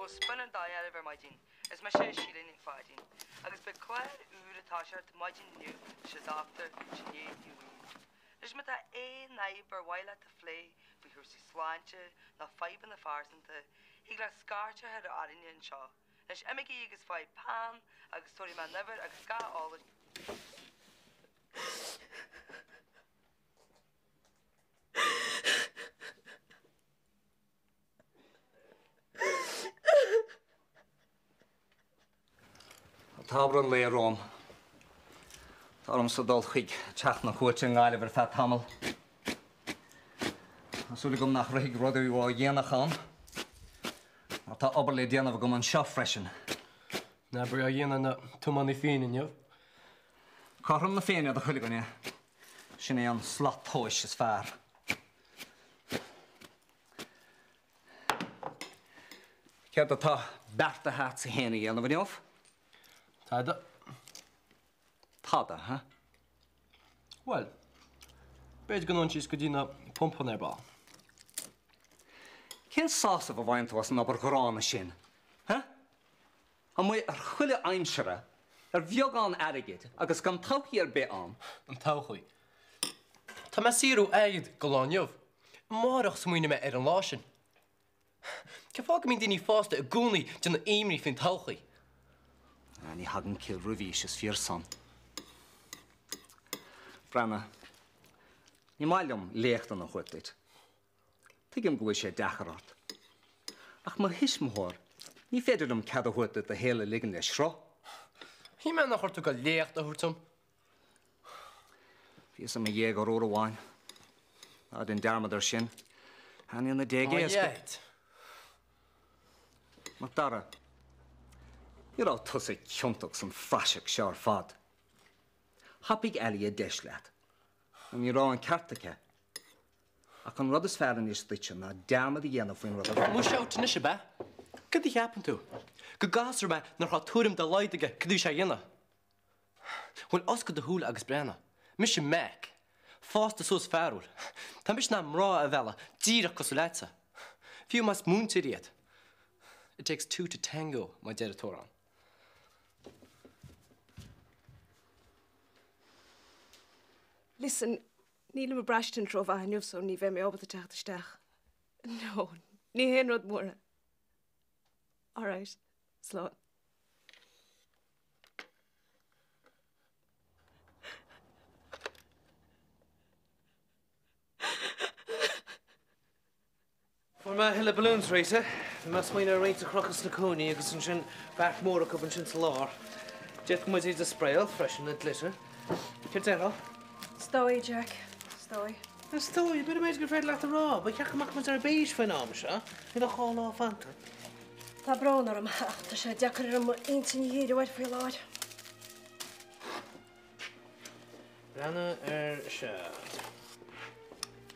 bhfuil spion ar dóigh oraibh ar maidin. Is mise Síle Nic Pháidín agus beidh clár úr ag toiseacht maidin inniu leis an Dr. Sinéad Ní Mhaonaigh. Anois má tá aon fhadhb ar mhaith leat a phlé faoi chúrsaí sláinte nó fadhbanna phearsanta, thig leat scairt a chur orainne anseo. Anois imígí agus faigh peann agus tabharfaidh mé an uimhir agus gach eolas. Tá obair an lae romham. Tá ormsa dul chuig teach na cúirte i nGaillimh ar feadh tamaill. Tá súil agam nach rithfidh rudaí ró-dhéanach ann, mar tá obair le déanamh agam anseo freisin. Ná bí ró-dhian ar na tiománaí féin inniu. Cothrom na Féinne do chuile dhuine, sin é an slat tomhais is fearr. Céard atá beartaithe agatsa féin a dhéanamh inniu? Tada. Tada, ha? Bhuel, b'fhéidir go ndulfainn síos go dtí na pumpanna ar ball. Cén sásamh a bhfaigheann tú as an obair ghránna sin, ha? Amuigh ar chuile aimsire, ar bheagán airgid agus gan todhchaí ar bith ann. An todhchaí. Tá mé ag saothrú airgid don lá inniu. Amárach smaoineoidh mé ar an lá sin. Cén fáth go mbíonn daoine fásta i gcónaí ag déanamh imní faoin todhchaí? Ní thagann ciall roimh aois, is fíor san. Breathnaigh, ní maith liom léachtanna a thabhairt duit. Tuigim go bhfuil sé deacair ort. Ach mar thuismitheoir, ní féidir liom cead a thabhairt duit do shaol a ligean le sruth. Shíl mé nach raibh tú ag dul léacht a thabhairt dom. Bhíos i mo dhéagóir uair amháin. Ná déan dearmad air sin. Thaitníonn na déaga éasca. A Dhaid! Macdara, ní raibh tusa ciontach san phraiseach seo ar fad. Thapaigh Ali a deis leat. Ní raibh an ceart aici. Ach an rud is fearr anois duitse ná dearmad a dhéanamh faoin rud ar fad. Muise out anois, ab ea? Cad a cheapann tú? Gur gasúr mé nach raibh tuairim dá laghad aige cad a bhí sé a dhéanamh? Bhuel, oscail do shúile agus breathnaigh. Mise Mac. Fásta suas fearúil. Tá mise in ann mná a mhealladh díreach cosúil leatsa. Fiú más múinteoirí iad. It takes two to tango, mar a deir an t-amhrán. Listen, Nílim ag braistint rómhaith inniu so ní bheidh mé ábalta teacht isteach. No, ní haon rud mór é. Alright, slán. Fuair mé a thuilleadh balloons, Rita. Bhí mé ag smaoineamh ar roinnt a chrochadh sna cúinní agus ansin beart mór acu ansin sa lár. D'fhéadfadh muid iad a spraeáil freisin le glitter. Céard déarfá? Is dóigh, Jack. Is dóigh. Is dóigh? B'in an méid gur féidir leat a rá. Ba cheart go mbeadh muid ar bís faoin am seo. Níl ach 2 lá fanta. Tá brón orm ach tá sé deacair orm m'intinn a dhíriú air faoi láthair. Breathnaigh air seo.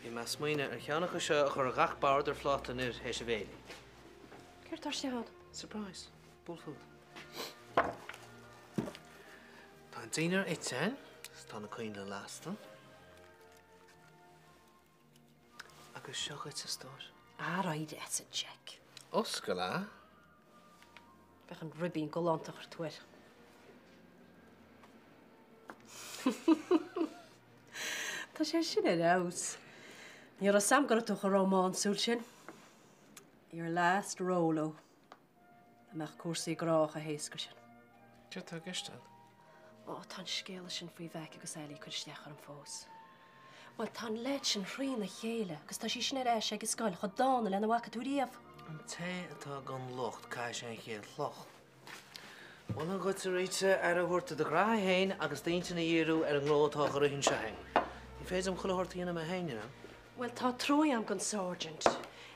Bhí mé ag smaoineamh ar cheann acu seo a chur ar gach bord ar phláta an fhir théis an bhéile. Céard tá istigh ann? Surprise. Buail fút. Tá an dinnéar ite againn is tá na coinnle lasta. Agus seo dhuit, a stór. Ar aghaidh leat, a Jack. Oscail é. Bheadh an ribín galánta a chuir tú air. Tá sé sin ar fheabhas. Ní raibh 's a'm go raibh tú chomh rómánsúil sin. Your last Rolo. Dá mbeadh cúrsaí grá chomh héasca sin. Céard atá i gceist agat? Ó, tá an scéala sin faoi Mheaic agus Ali ag cur isteach orm fós. Bhuel, tá an leaid sin thrína chéile agus tá sí sin ar ais ag an scoil chomh dána lena bhfaca tú riamh. An té atá gan locht, caithfidh sé an chéad chloch. Mholfainn dhuit, a Rita, aire a thabhairt do do ghraithe féin agus d'intinn a dhíriú ar an ngnó atá á rith anseo againn. Ní féidir liom chuile shórt a dhéanamh mé féin, you know. Bhuel, tá truaí a'm don Sergeant.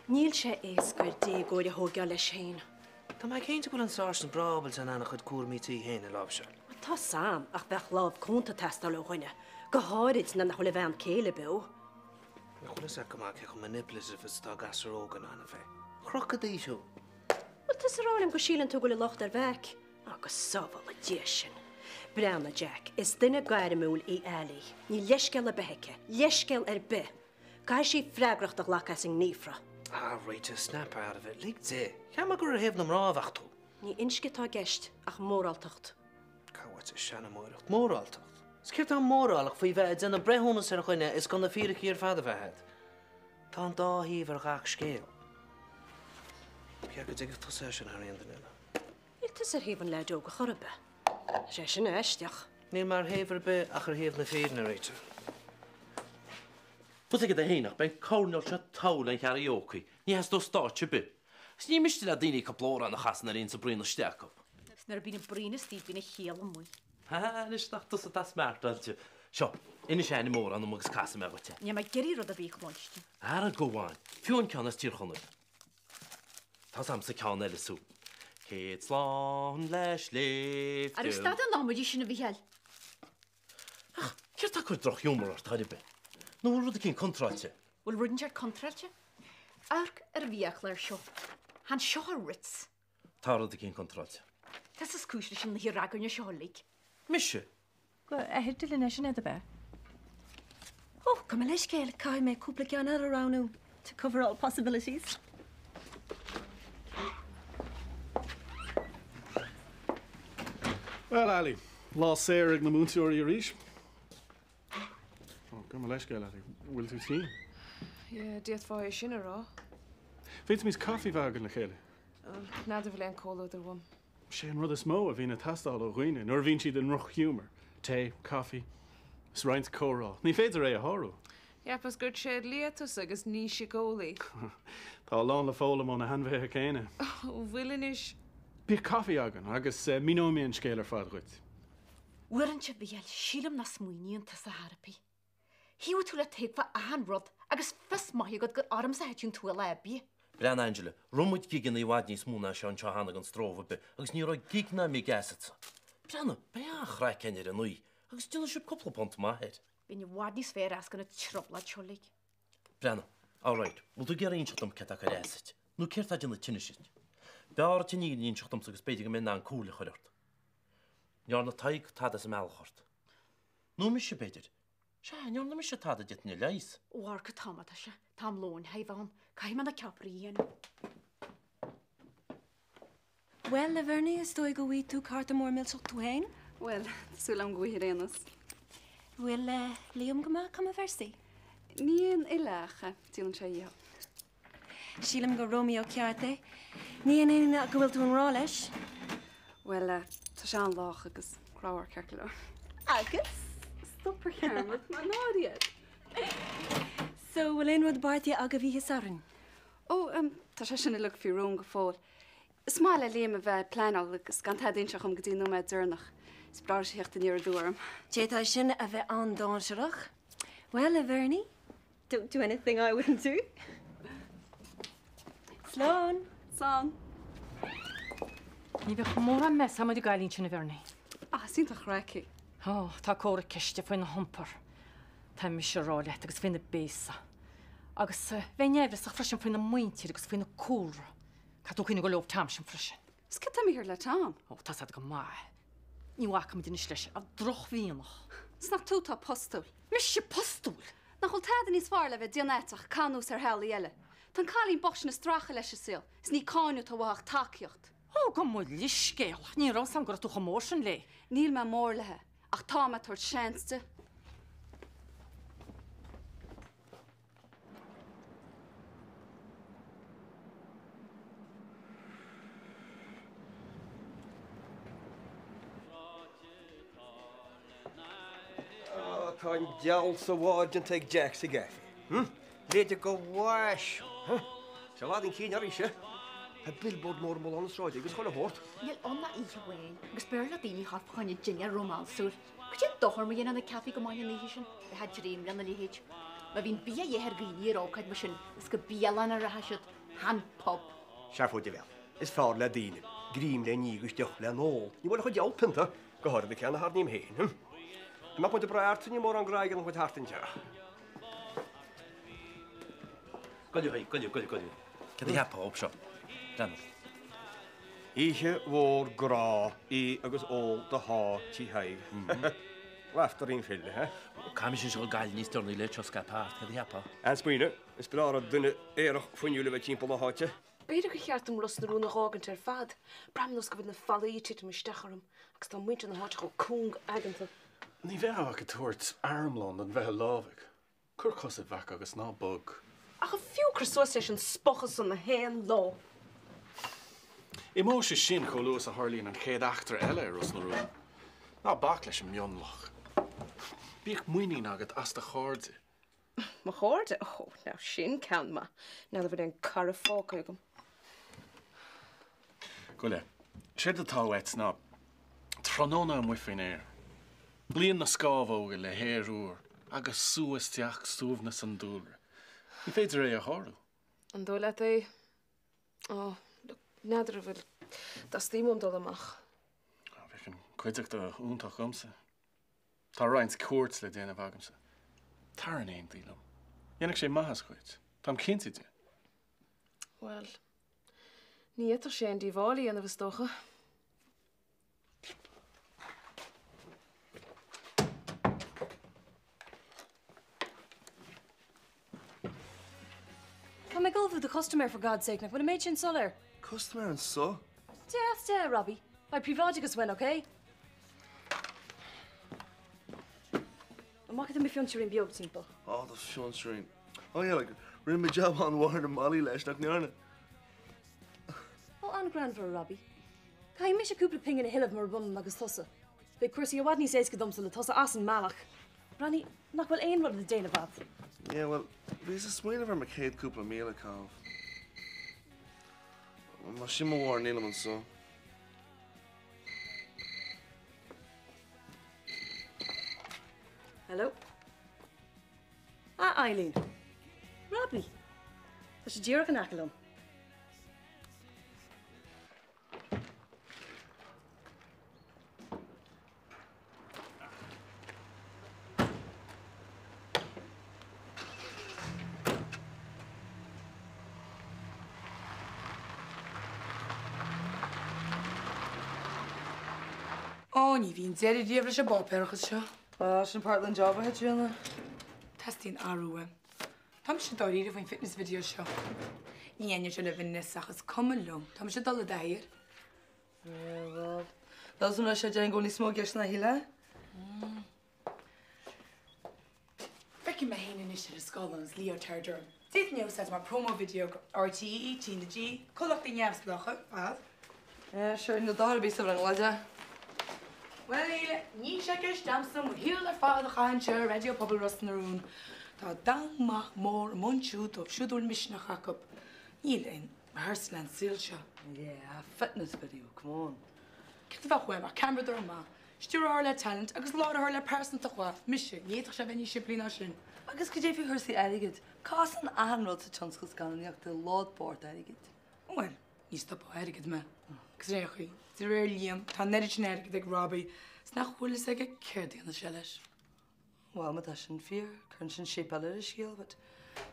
Níl sé éasca air déagóir a thóigeáil leis féin. Tá mé cinnte go bhfuil an Sáirsint breá ábalta in ann a chuid cúraimí tí féin a láimhseáil. Bhuel, tá 's a'm, ach bheadh lámh cúnta ag teastáil ó dhuine, go háirid nuair nach bhfuil a bhean céile beo. Nach bhfuil fhios agat go maith cé chomh manipulative is atá gasúir óga in ann a bheith. Chrochfaidís thú. Bhuel, tusa ag rá liom go síleann tú go bhfuil an locht ar Mheaic. Á, go sábhála Dia sinn. Breathnaigh, Jack, is duine gairmiúil í Ali. Níl leithscéal ar bith aici. Leithscéal ar bith! Caithfidh sí freagracht a ghlacadh as an ngníomhartha. Ah, Rita, snap out of it. Lig di. Cheap mé gur ar thaobh na mná a bheadh tú. Ní inscne atá i gceist ach móráltacht. Cá bhfuil seanmóireacht? Móráltacht? Is céard atá mórálach faoi bheith ag déanamh breithiúnas ar dhuine is gan na fíricí ar fad a bheith agat? Tá an dá thaobh ar ghach scéal. Ba cheart go dtuigfeadh tusa é sin thar aon duine eile. Níl tusa ar thaobh an leaid óg a chor ar bith. Tá sé sin aisteach. Níl mé ar thaobh ar bith ach ar thaobh na fírinne, Rita. Bhfuil a fhios agat fhéin ach beidh an coirnéal seo togha le an karaoke, ní theastóidh stáitse ar bith. Is ní miste le daoine cúpla amhrán a chasadh nuair a bhíonns an braon istigh acu. Is nuair a bíonn an braon istigh bíonn an chiall amuigh. Ha, anois nach tusa atá smeartáilte. Seo, inis ainm amhrán dom agus casfaidh mé dhuit é. Níl mé ag iarraidh rud ar bith a chluinstin. Ara gabháin, fiú an ceann as Tír Chonaill. Tá's a'msa ceann eile sú. Céad slán le sléibhte. Arú stad an amaidí sin a Mhícheáil. Ach céard tá ag cur drochghiúmar ort chor ar bith? Nó bhfuil rud eicínt contráilte? Bhfuil rud inteacht contráilte? Amharc ar an bhiachlár seo. Chan seo an Ritz. Tá rud eicínt contráilte. Tusa is cúis leis an oíche ragairne seo uilig. Mise? Go athair linn é sin fhad ab ea? Ó, gabh mo leithscéal, caithfidh mé cúpla ceann eile a roghnú to cover all possibilities. Bhuel, Ali, lá saor ag na múinteoirí arís. Ó, gabh mo leithscéal, Ali, bhfuil tú tinn? Yeah, d'fhéadfá é sin a rá. Féadfaimis caife a bheith againn le chéile. N'fheadar bhfuil aon comhluadar uaim. Sé an rud is mó a bhíonn ag teastáil ó dhaoine nuair a bhíonn siad i ndrochghiúmar, tae, caife, is roinnt comhrá. Ní féidir é a shárú. Cheapas gur tréidlia tusa agus ní síceolaí. Tá a lán le foghlaim ó na hainmhithe céanna. Ó, bhfuil anois? Bíodh caife againn agus míneoidh mé an scéal ar fad dhuit. Uaireanta, a Mhícheáil, sílim nach smaoiníonn tusa chor ar bith. Thaobhaigh tú le taobh fá achan rud agus fios maith agat gur ormsa a thit an t-ualach oibre. Breathnaigh Angela, rinne muid gigeanna i bhfad níos mó ná seo anseo cheana gan stró ar bith agus ní raibh gig ná mig asatsa. Breathnaigh, beidh an-chraic againn ar an oíche agus déanfaidh sibh cúpla punt maith air. Bheinn i bhfad níos fearr as gan an trioblóid seo uilig. Breathnaigh, alright, bhfuil tú ag iarraidh inseacht dom céard tá ag cur as duit? Nó céard tá ag déanamh tinnis duit? B'fhearr duit an fhírinne a inseacht domsa agus b'fhéidir go mbeinn in ann comhairle a chur ort. An ndearna Tadhg tada as an mbealach ort. Nó mise, b'fhéidir. Sea, an ndearna mise tada a d'fhéadfainn a leigheas. Ó, amharc an t-am atá sé. Tá am lóin chun a bheith ann. Caithfidh mé na ceapairí a dhéanamh. Bhuel, a Bhernie, is dóigh go bhfaighidh tú cárta mór millteach tú féin? Bhuel, tá súil agam go bhfaighidh ar aon nós. Bhfuil Liam go maith, cuma véarsaí? Ní aon fhile ach déanann sé a dhícheall. Sílim gur Romeo ceart é. Ní haon ionadh go bhfuil tú i ngrá leis. Bhuel, tá sé an-lách agus grámhar ceart go leor. Agus? Stop ar chearnach, má náire iad. So, bhfuil aon rud beartaithe agaibh oíche Sathairn? Ó, tá sé sin uilig faoi rún go fóill. Is maith le Liam a bheith ag pleanáil agus gan tada a inseacht dhom go dtí an nóiméad deireanach. Is breá leis a theacht aniar aduaidh orm. D'fhéadfadh sin a bheith an-dainséarach. Bhuel, a Bhernie, Don't do anything I wouldn't do. Slán! Slán! Ní bheadh mórán measa ar an gcailín sin, a Bhernie. Ah, is iontach craic í. Ó, tá comhartha ceiste faoina hiompar. Tá mise a rá leat agus faoina béasa. Agus bheinn aimhreasach freisin faoina muintir agus faoina cúlra. Caithfidh tú cuimhneamh go leor Tom sin freisin. Is cad tá mícheart le Tom? Ó, tá's agat go maith. Ní bhacfaimid anois leis ach drochmhianach. Is nach tú atá postúil? Mise postúil? Nach bhfuil tada níos fearr le bheith ag déanamh ach caitheamh anuas ar theaghlaigh eile. Tá an cailín bocht sin ag stracadh leis an saol, is ní cáineadh atá uaithi ach tacaíocht. Ó, gabh mo leithscéal, ní raibh 's a'm go raibh tú chomh mór sin léi. Níl mé mór léi, ach tá mé ag tabhairt seans di. Tá an diabhal sa bhád déanta ag Jack sa gcaife. B'fhéidir go bhfais. Tá i bhfad an cinn arís, eh? Tá billboard mór i mullach na sráide agus chuile shórt. Níl ann ach oíche amháin agus b'fhearr le daoine theacht fá choinne dinnéar rómánsúil. Cad é an dochar má dhéanann na caife go maith an oíche sin? Bheifeá ag dréim lena leithéid. Má bhíonn bia a dhíth ar dhaoine ar ócáid mar sin, is go bialann a rachaidh siad, chan pub. Seafóid a Bhean. Is fearr le daoine greim le ní agus deoch le n-ól. Ní bhfuil a chuid diabhal pionta, go háirithe ceann a tharraingím féin. Dá mbeadh muid ag brath ort, níl mórán grá ag an chuid thart anseo. Goile, goile, goile, goile. Cad a cheapfá dhób seo? Breathnaigh. Oíche mhór grá, í agus ól do shá tí Thaidhg. Raiftearaí an file, he? Caithfidh mise a dhul go Gaillimh níos deireanaí le seo a scaipeadh thart, céard a cheapfá? An-smaoineamh. Is breá an rud duine aerach fuinniúil a bheith timpeall na háite. B'fhéidir gur cheart dom Ros na Rún a dh'fhágaint ar fad. Braithim nós go bhfuil na fallaí ag titim isteach orm agus tá muintir na háite chomh cúng aigeanta. Ní bheifeá ach ag tabhairt armlón don mheitheal lámhaigh. Cuir cos i bhfeac agus ná bog. Ach an fiú cur suas leis an spochadh san na haon lá? Imeoidh sé sin chomh luath is a tharlaíonn an chéad eachtra eile i Ros na Rún. Ná bac leis an mionlach. Bíodh muinín agat as do chairde. Mo chairde? Ó, now sin ceann maith. N'fheadar an bhfuil aon cara fágtha agam. Gabh i leith. Séard atá uait ná tráthnóna amuigh faoin aer. Líon na scámhóga le haer úr agus sú isteach suaimhneas an dúlra. Ní féidir é a shárú. An dóigh leat é? Ó, look, n'fheadar an bhfuil. Teastaíonn uaim dul amach. Bheadh an cuideachta iontach agamsa. Tá roinnt cuairt le déanamh agamsa. Tar in éindí liom. Dhéanfadh sé maitheas dhuit. Táim cinnte de. Bhuel, ní fhéadfadh sé aon díobháil a dhéanamh, is dócha. Tá mé ag ullmhú do chustaiméir for God's sake, nach bhfuil an méid sin soiléir? Custaiméir anseo? Dé as Dé, Robbie. Beidh príobháideachas uainn, ok? An bhfaca tú mo phionsiúirín beag timpeall? Á, do phionsiúirín. Oh yeah, like, rinne mé jab an-mhaith ar na malaí leis, nach ndearna? Ó, an-ghreannmhar, a Robbie. Caithfidh mise cúpla pingin a thuilleamh murab ionann agus tusa. Beidh cúrsaí i bhfad níos éasca domsa le tusa as an mbealach. Breathnaigh, nach bhfuil aon rud le déanamh agat. Yeah, bhuel, bhíos ag smaoineamh ar mo chéad cúpla míle a chaitheamh. Más sin mo bharúil, nílim anseo. Hello? A Eileen. Robbie. Tá sé díreach in aice liom. Ó, ní bhíonn deireadh riamh leis an bpáipéarachas seo. Á, sin páirt den job, a Chaitríona. Teastaíonn athrú uaim. Tá mise dáiríre faoin fitness video seo. Ní dhéanfaidh sé le Vanessa ach is cuma liom. Tá mise ag dul i dtaithí air. Yeah, well, níl san leis déarfainn go bhfuil níos mó i gceist ná shílfeá. Feicim mé féin anois ar an scáileán is leotard orm. D'fhéadfainn é a úsáid mar promo video do RTÉ, T na G, comhlachtaí neamhspleácha, fad. Yeah, sure, níl dochar ar bith sa bhrionglóid. Bhuel, a Shíle, níl sé i gceist a'msa mo shaol ar fad a chaitheamh anseo i Raidió Pobail Ros na Rún. Tá domhan maith mór amuigh ansiúd dóibh siúd a bhfuil misneach acu. Níl aon rehearsal an saol seo. Yeah, fitness video, come on. Céard a bheadh uaim ach ceamaradóir maith, stiúrthóir le talent agus láithreoir le pearsantacht mhaith, mise, ní fhéadfadh sé a bheith níos simplí ná sin. Agus cad é faoi chúrsaí airgid? Casann achan rud sa tionscal scannánaíochta load board airgid. Bhuel, Ní stopfadh airgead mé. Agus ar aon chaoi, de réir Liam, tá an oiread sin airgid ag Robbie is nach bhfuil fhios aige céard a dhéanfas sé leis. Bhuel, má tá sin fíor, cuireann sin shape eile ar an scéal, but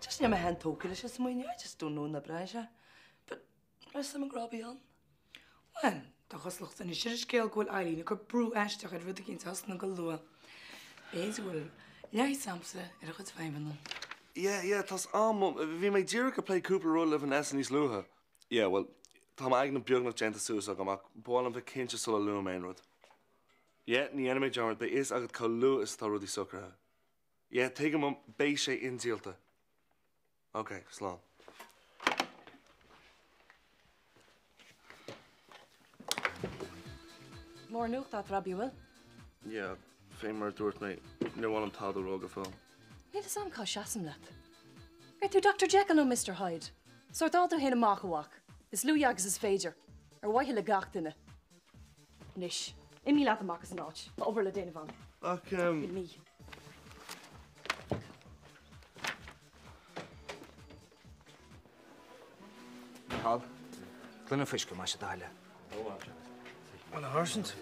just níl mé féin tógtha leis an smaoineamh, I just don't know an oibreoidh sé. But níl suim ag Robbie ann. Bhuel, tá cosúlacht anois ar an scéal go bhfuil Eileen ag cur brú aisteach ar rud eicínt a thosnú go luath. B'fhéidir go bhfuil leigheas a'msa ar a chuid fadhbanna. Yeah, yeah, tá's a'm. Bhí mé díreach ag plé cúpla rud le Vanessa níos luaithe. Yeah, bhuel, tá m'aigne beagnach déanta suas agam ach ba mhaith liom bheith cinnte sula luaim aon rud. Yeah, ní dhéanfaidh mé dearmad, beidh fhios agat chomh luath is atá rudaí socraithe. Yeah, tuigim, Mum, beidh sé indíolta. Ok, slán. Mór an nuacht agat, Robbie, an bhfuil? Yeah, fé mar a dúirt mé, níor mhaith liom tada a rá go fóill. Níl fhios a'm cá seasaim leat. Ar tú Doctor Jekyll nó Mister Hyde? Sórtáil tú fhéin amach, a mhac, is luaithe agus is féidir, ar mhaithe le gach duine. Anois, imigh leat amach as an áit, tá obair le déanamh a'm. Ach, em. Imigh. Micheál, gloine fuisce, más é do thoil é. Bhuel, a Sháirsint.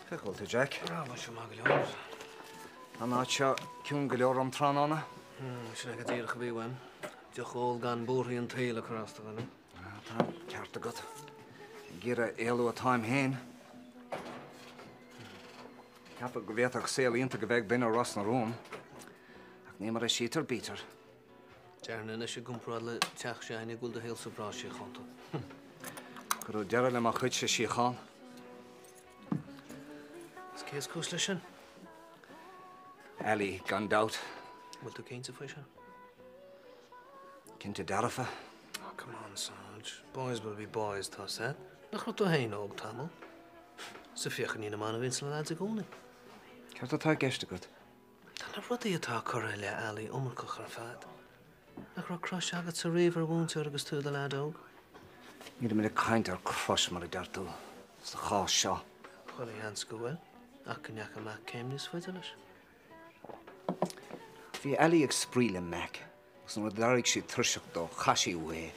Cén chaoi a bhfuil tú, Jack? Ah, tá sé maith go leor. Tá an áit seo ciúin go leor um tráthnóna. Sin é go díreach a bhí uaim. Deoch a ól gan buarthaí an tsaoil ag cur as do dhuine. Ah, tá an ceart agat. Ag iarraidh éalú atáim féin. Cheapfá go bhféadfadh saol iontach a bheith ag duine i Ros na Rún, ach ní mar a tchítear bítear. Déarfainn anois i gcomparáid le teach s'againne go bhfuil do shaolsa breá síochánta. Cuireadh deireadh le mo chuidse síochána. Is cé is cúis leis sin? Ali, gan dabht. Bhfuil tú cinnte faoi sin? Cinnte dearfa. Oh, come on, Sarge. Boys will be boys, tá 's a'd. Nach raibh tú féin óg tamall? Is ag féachaint i ndiaidh na mban a bhíonns na lads i gcónaí. Céard atá i gceist agat? Tá na rudaí atá curtha i leith Ali iomarcach ar fad. Nach raibh crush agatsa riamh ar mhúinteoir agus tú i do leaid óg? Nílimid ag caint ar crush mar a deir tú, sa chás seo. Chuile sheans go bhfuil, ach go ndeachaigh Mac céim níos faide leis. Bhí Ali ag spraoi le Mac agus nuair a d'éirigh sí tuirseach dó, chaith sí uaithi é.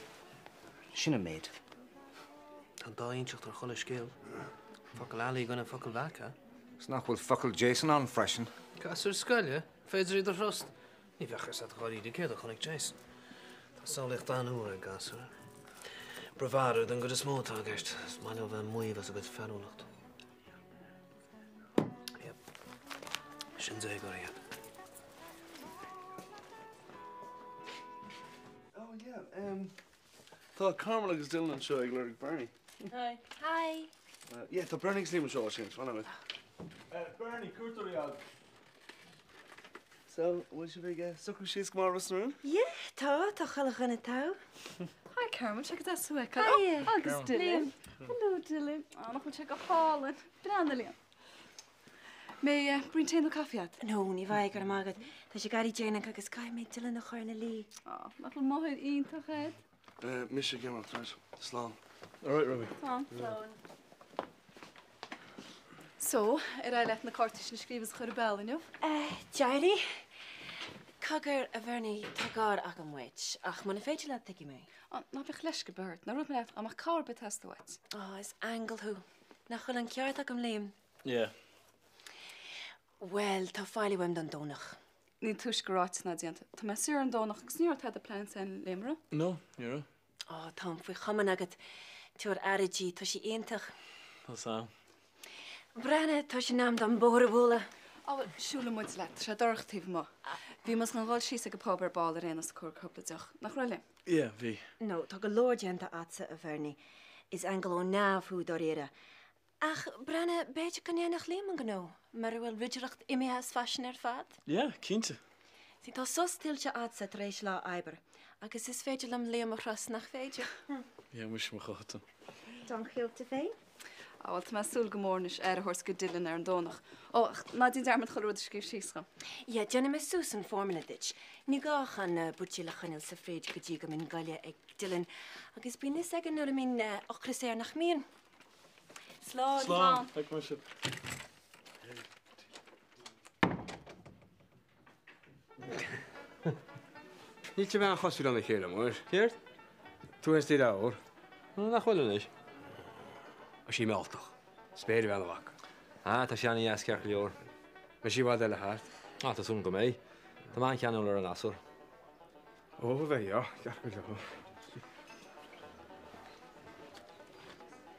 Sin an méid. Tá an dá inseacht ar chuile scéal. Focal Ali i gcoinne focal Mhac, a? Is nach bhfuil focal Jason ann freisin? Gasúir scoile? Féidir iad a thrust? Ní bheadh fhios a'd dháiríre céard a chonaic Jason. Tá samhlaíocht an-úr ag gasúir. Bravado den gcuid is mó atá i gceist. Is maith leo bheith ag maíomh as a gcuid fearúlacht. Yep. Sin déagóirí iad. Oh yeah, um, tá Carmel agus Dylan anseo ag lorg Bernie. Hi. Hi. Uh, yeah, tá Bernie agus Liam anseo, sin, fan nóiméad. Bernie, cuairteoirí agat. So, bhfuil sibh ag socrú síos go maith i Ros na Rún? Yeah, tá, tá chuile dhuine togha. Hi Carmel, sé go deas thú a fheiceáil. Hiya. Oh, agus Dylan. Hello Dylan. Á, nach bhfuil sé go hálainn. Breathnaigh Liam. Mbeidh braon tae nó caife agat? No, ní bheidh, go raibh maith agat. Tá sé ag éirí déanach agus caithfidh mé Dylan a chur ina luí. Á, nach bhfuil máthair iontach agat? Mise ag imeacht, right. Slán. Alright, Robbie. Slán. Slán. So, ar éirigh leat na cártaí sin a scríobh is a chur an bealach inniu? D'éirigh. Cogar, a Bhernie, tá gar agam uait, ach muna féidir leat, tuigfidh mé. Á, ná bíodh leisce ar bith ort. Ná rud leat, dá mbeadh cabhair ar bith ag teastáil uait. Á, is aingeal thú. Nach bhfuil an ceart agam, Liam? Yeah. Bhuel, tá faillí uaim don Domhnach. Níl túisce ráite ná déanta. Tá mé saor ar an Domhnach agus ní raibh tada pleanáilte againn, Liam, an raibh? No, ní raibh. Á, táim faoi chomaoin agat. Tabhair aire di, tá sí iontach. Tá 's a'm. Breathnaigh, tá sé in am don bóthar a bhualadh. Á bhuel, siúlfaidh muid leat, tá sé dorcha taobh amuigh. Bhí muid chun dhul síos ag an pub ar ball ar aon nós i gcomhair cúpla deoch, nach raibh, Liam? Yeah, bhí. No, tá go leor déanta a'dsa, a Bhernie. Is aingeal ó neamh thú, dáiríre. Ach, breathnaigh, b'fhéidir go ndéanfadh Liam an gnó, mura bhfuil ridireacht imithe as faisean ar fad? Yeah, cinnte. See, tá sos tuillte a'dsa tar éis lá oibre, agus is féidir liom Liam a thrust, nach féidir? Yeah, muise mo chothaitan. Don chilte féin? Á, bhuel, tá mé ag súil go mór anois aire a thabhairt go Dylan ar an Domhnach. Ó, ach ná déan dearmad chuile rud a scríobh síos dhom. Yeah, déanfaidh mé suas an formula duit. Ní gá ach an buidéal a choinneáil sa fridge go dtí go mbíonn goile ag Dylan, agus bíonn fhios aige nuair a mbíonn ocras air nach mbíonn? Slán. Slán. Feicfidh mé sibh. Níl sibh an-chosúil lena chéile, muir. Céard? Tú is do dheartháir. Nach bhfuil anois? Tá sí mealltach. Spéirbhean a mhac. Ah, tá sí an-dheas ceart go leor. Beidh sí i bhfad eile thart. Ah, tá súil agam go mbeidh. Tá mé an-cheanúil ar an ghasúr. Ó, bheidh, yeah, ceart go leor.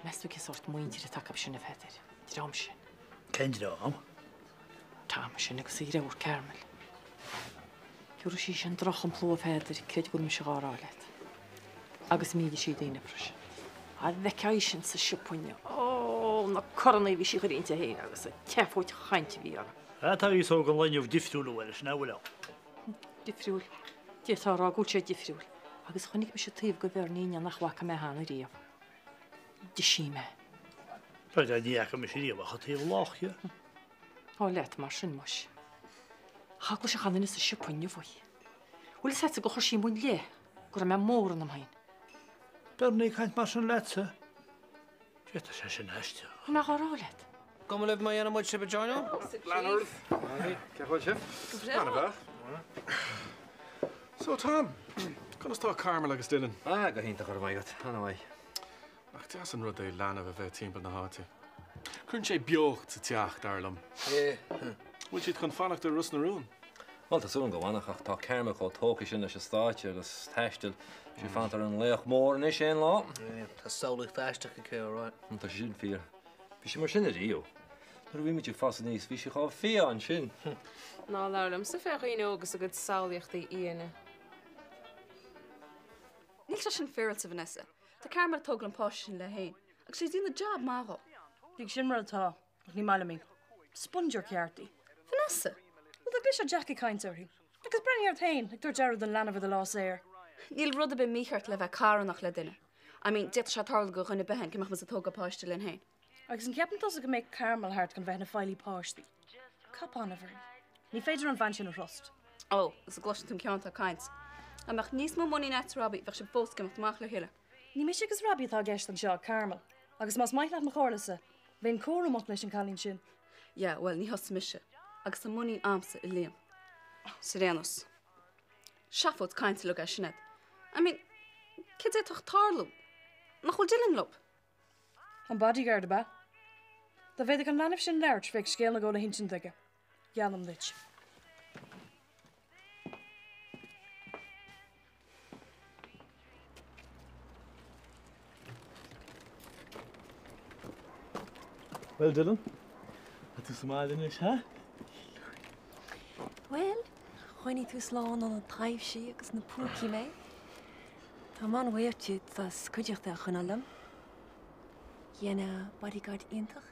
Meas tú cén sórt muintire atá acu sin, a Pheadair? Dream sin. Cén dream? Tom sin agus a dheirfiúr Carmel. Thiúrfadh sí sin drochshampla, a Pheadair, creid go bhfuil mise dhá rá leat. Agus míle sí daoine freisin. Dá bhfeicfeá í sin sa siopa inniu, ó, na coranna a bhí sí a chur inti féin agus an tseafóid chainte a bhí uirthi. Tá aos óg an lae inniu difriúil uainn leis, nach bhfuil ann? Difriúil. D'fhéadfá a rá go bhfuil sé difriúil. Agus chonaic mise taobh go Bhernie inniu nach bhfaca mé cheana riamh. D'ith sí mé. Bhuel, ní fhaca mise riamh ach an taobh lách dhe. Ádh leat mar sin, muis. Cha gcloisfeadh aon duine sa siopa inniu í. Bhfuil fhios a'dsa gur chuir sí mo leith go raibh mé mór ionam féin. Bernie ag caint mar sin leatsa? Tá sé sin aisteach. Tá mé dhá rá leat. Cuma libh má dhéanann muid sibh a joineáil? Lean oraibh. Cén chaoi a bhfuil sibh? Go breá. An-mhaith. So Tom, conas tá Carmel agus Dylan? Ah, go hiontach, go raibh maith agat. An-mhaith. Nach deas an rud é leanbh a bheith timpeall na háite. Cuireann sé beocht sa teach, dar liom. Bhfuil siad chun fanacht i Ros na Rún? Bhuel, tá súil agam go bhfanfadh, ach tá Carmel chomh tógtha sin leis an stáitse agus taisteal. Tá sí ag fanacht ar an laoch mór anois aon lá. Tá samhlaíocht aisteach aici, alright. Tá sé sin fíor. Bhí sí mar sin ariamh. Nuair a bhí muid ag fás aníos bhí sí chomh fiáin sin. Ná labhair liomsa fé dhaoine óga is a gcuid samhlaíochtaí fhiáine. Níl sé sin féaráilte, Vanessa. Tá Carmel ag tógáil an páiste sin léi féin, agus tá sí ag déanamh jab maith dhó. Bíodh sin mar atá, ach ní maith liom í. Spunger ceart í. Vanessa! Bhuel, dá gcloisfeá Jack ag caint uirthi. Agus breathnaigh ort féin, ag tabhairt aire don leanbh ar do lá saor. Níl rud ar bith mícheart le bheith carthanach le duine. I mean, d'fhéadfadh sé tarlú do dhuine ar bith againn, go mbeadh muid ag tógáil páiste linn féin. Agus an gceapann tusa go mbeidh Carmel thart chun bheith ina feighlí páistí? Cupán a bhí. Ní féidir an bhean sin a thrust. Ó, is a gcloiseann tú an ceann atá ag caint. Dá mbeadh níos mó muiníne agat as Robbie, bheadh sibh fós ag imeacht amach le chéile. Ní mise agus Robbie atá i gceist anseo, Carmel. Agus más maith leat mo chomhairlesa, bheinn cúramach leis an cailín sin. Yeah, bhuel, ní thusa mise. Agus tá muinín a'msa i Liam. Ar aon nós. Seafóid cainte uilig é Sinéad. I mean, céard a d'fhéadfadh tarlú? Nach bhfuil Dylan leo? An bodyguard, ab ea? Dá bhféadfadh an leanbh sin labhairt, bheadh scéal nó dhó le hinsint aige. Geallaim duit. Bhuel, Dylan, tá tú sa mbaile anois, ha? Bhuel, choinnigh tú slán ó na taibhsí agus na púcaí mé. Táim an-bhuíoch díot as cuideachta a choinneáil liom. Dhéanfá bodyguard iontach.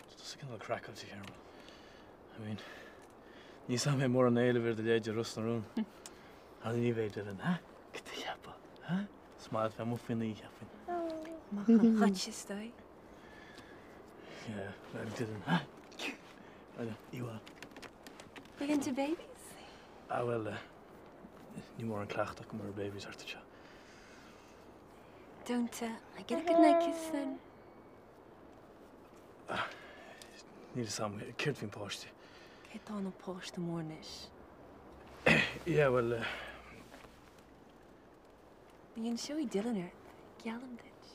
Tá tusa cineál craiceáilte, Carmel. I mean, níl 'fhios a'm an mbeidh mórán éilimh ar do leithéid i Ros na Rún. Ach ní bheidh, Dylan, ha? Cad a cheapfá, ha? Is maith leat bheith amuigh faoin oíche, cheapfainn. Amach an chait is dóigh. Yeah, well, Dylan, ha? Well, you are. Big into babies? Ah, well, níl mórán cleachtadh agam ar babies thart anseo. Don't uh, I get a good night kiss then? Ah, níl 'fhios a'm, céard faoin páiste? Cé atá ina páiste mór anois? Yeah, well, uh, Ní inseoidh Dylan ort, geallaim duit.